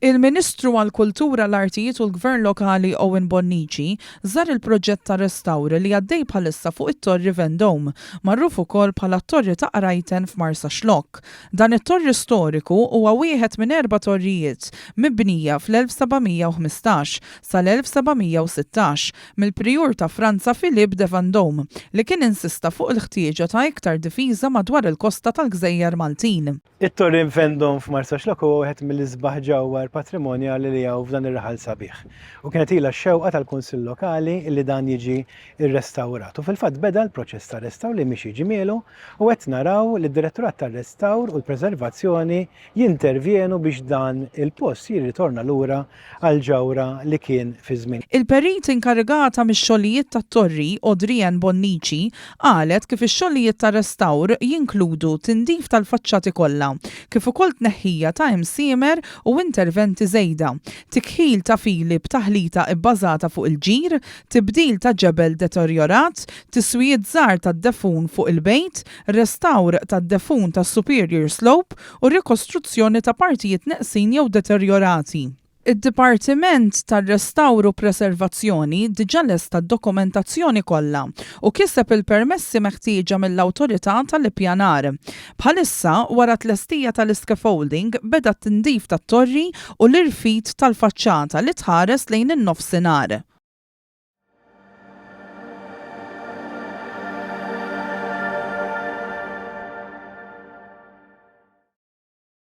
Il-Ministru għall-Kultura, l-Artijiet u l-Gvern Lokali Owen Bonnici żar il-proġett ta' restawr li għaddej bħalissa fuq it-Torri Vendôme, magħruf ukoll bħala t-Torri ta' Qrajten f'Marsaxlokk. Dan it-torri storiku huwa wieħed minn erba' torrijiet mibnija fl-1715 sal-1716 mill-Prijur ta' Franza Philippe de Vendôme li kien insista fuq il-ħtieġa ta' iktar difiża madwar il-kosta tal-gżejjer Maltin. It-Torri Vendôme f'Marsaxlokk huwa wieħed mill-isbaħ ġawhar patrimonjali li hawn f'dan ir-raħal sabiħ. U kienet ilha x-xewqa tal-Kunsill Lokali li dan jiġi rrestawrat. U fil-fatt beda l-proċess ta' restawr li miexi ġmielu u qed naraw li d-Direttorat tar-Restawr u l-Preservazzjoni jintervjenu biex dan il-post jirritorna lura għall-ġawhra li kien fi żmien. Il-perit inkarigata mix-xogħlijiet tat-torri, Audrey-Anne Bonnici, qalet kif ix-xogħlijiet ta' restawr jinkludu tindif tal-faċċati kollha, kif ukoll tneħħija ta' imsiemer u interventi żejda, tikħil ta' fili b'taħlita bbażata fuq il-ġir, tibdil ta' ġebel deterjorat, tiswijiet żgħar tad-defun fuq il-bejt, restawr tad-defun tas-superior slope u rikostruzzjoni ta' partijiet neqsin jew deterjorati. Id-Dipartiment tar-Restawr u Preservazzjoni diġà lesta d-dokumentazzjoni kollha u kiseb il-permessi meħtieġa mill-Awtorità tal-Ippjanar. Bħalissa, wara t-tlestija tal-iscaffolding, beda t-tindif tat-torri u l-irfid tal-faċċata li tħares lejn in-Nofsinhar.